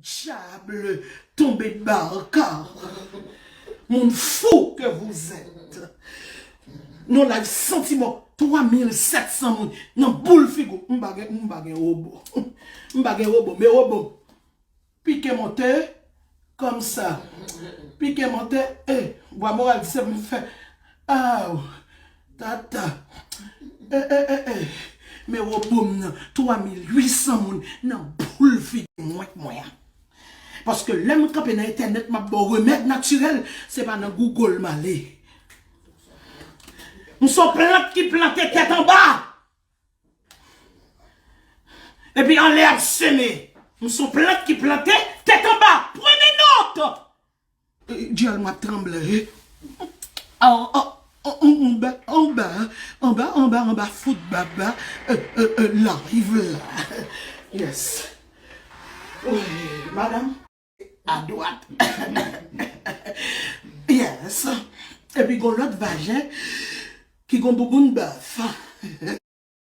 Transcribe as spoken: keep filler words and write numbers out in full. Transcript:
Diable, tomber de barre, car moun fou que vous êtes. Non, live santi mò, twa mil sèt san moun nan boul figi w. M pa gen, m pa gen wobo. M pa gen wobo, men wobo pike monte kòmsa. Pike monte, eh, bwa moral di se m fè. Aw, tata. Eh, eh, eh, eh. Men wobo m nan, twa mil uit san moun nan boul figi mwen, mwen an. Paske lè m kanpe nan entènèt, m ap ba w remèd natirèl, se pa nan Google m ale. M se yon plant ki plante tèt anba. Epi anlè ap seme. M se yon plant ki plante tèt anba. Prenez note. Eh, Djòl, m ap tranble, eh. An, an, an, anba, anba, anba, anba, anba, fout baba, eh, eh, eh, live la. Yes. Wi, madam. A dwat. Yes. Epi gon lòt vajen ki gon bouboun bèf.